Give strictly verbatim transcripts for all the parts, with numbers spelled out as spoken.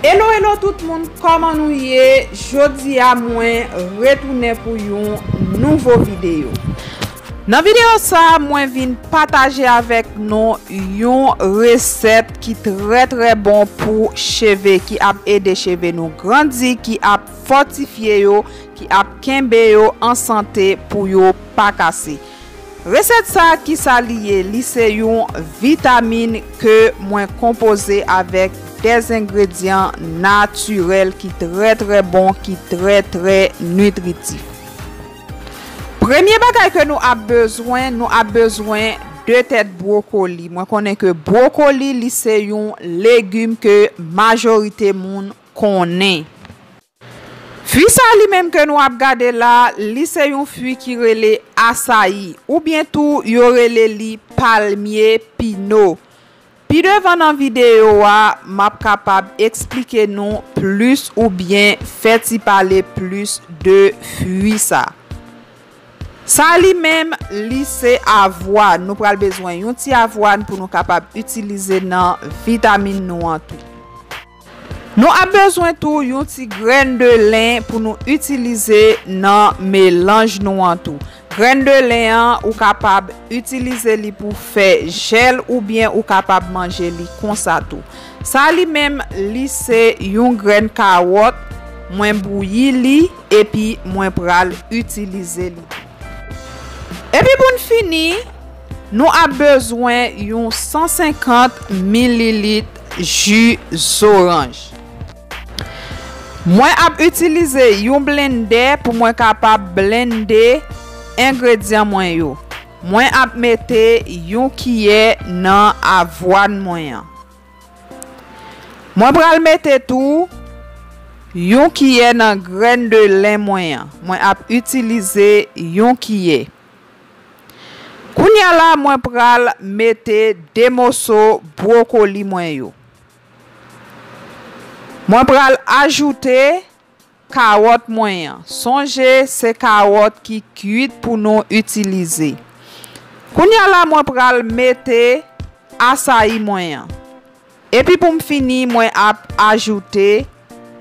Hello, hello tout moun, kòman nou ye? Jodi a mwen retounen pou yon nouvo videyo. Nan videyo sa, mwen vin pataje avèk nou yon resèt ki trè, trè bon pou cheve, ki ap ede cheve nou grandi, ki ap fòtifye yo, ki ap kenbe yo an sante pou yo pa kase. Resèt sa, kisa li ye? Li se yon vitamin ke mwen konpoze avèk de engredyan natirèl ki trè, trè bon, ki trè, trè nitritif. Premye bagay ke nou ap bezwen, nou ap bezwen de tèt bwokoli. Mwen konnen ke bwokoli, li se yon legim ke majorite moun konnen. Fwi sa li menm ke nou ap gade la, li se yon fwi ki rele asayi, oubyen tou yo rele li palmye pino. Pi devan nan videyo a, m ap kapab eksplike nou plis oubyen fè ti pale plis de fwi sa. Sa li menm, li se avwàn. Nou pral bezwen yon ti avwàn pou nou kapab itilize nan vitamin nou an tou. Nou ap bezwen tou yon ti grenn de len pou nou itilize nan melanj nou an tou. Grenn de len an, ou kapab itilize li pou fè jèl oubyen ou kapab manje li konsa tou. Sa li menm, li se yon grenn kawòt, mwen bouyi li epi mwen pral itilize li. Epi pou n fini, nou ap bezwen yon san senkant mililit ji zoranj. Mwen ap itilize yon blendè pou mwen kapab blende engredyan mwen yo. Mwen ap mete yon kiyè nan avwàn mwen an. Mwen pral mete tou yon kiyè nan grenn de len mwen an. Mwen ap itilize yon kiyè. Kounye a la, mwen pral mete de moso bwokoli mwen yo. Mwen pral ajoute kawòt mwen an. Sonje, se kawòt ki kwit pou nou itilize. Kounye a la, mwen pral mete asayi mwen an. Epi pou m fini, mwen ap ajoute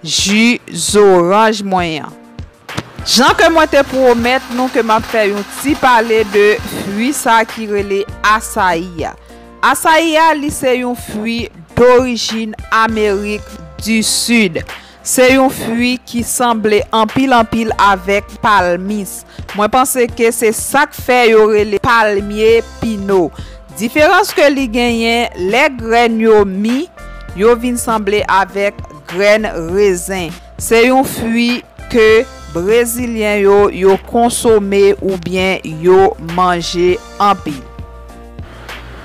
ji zoranj mwen an. Jan ke mwen te pwomèt nou ke m ap fè yon ti pale de fwi sa ki rele asayi a. Asayi a, li se yon fwi dorijin Amerik di Sid. Se yon fwi ki sanble anpil anpil avèk palmis. Mwen panse ke se sa k fè yo rele palmye pino. Diferans ke li genyen, lè grenn yo mi, yo vin sanble avèk grenn rezen. Se yon fwi ke Brezilyen yo, yo konsome oubyen yo manje anpil.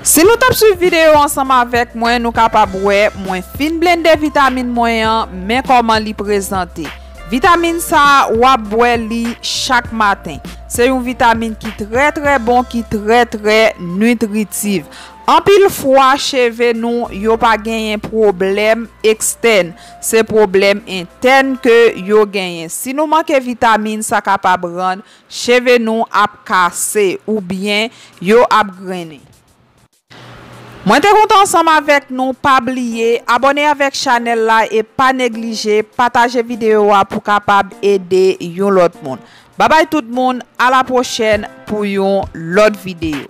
Si nou t ap swiv videyo ansanm avèk mwen, nou kapab wè mwen fin blende vitamin mwen an, men kòman li prezante. Vitamin sa a, w ap bwè li chak maten. Se yon vitamin ki trè, trè bon, ki trè, trè nitritif. Anpil fwa, cheve nou, yo pa genyen pwoblèm ekstèn. Se pwoblèm entèn ke yo genyen. Si nou manke vitamin, sa kapab rann cheve nou ap kase oubyen yo ap grennen. Mwen te kontan ansanm avèk nou. Pa bliye abòne avèk chanèl la e pa neglije pataje videyo a pou kapab ede yon lòt moun. Babay tout moun, a la pwochèn pou yon lòt videyo.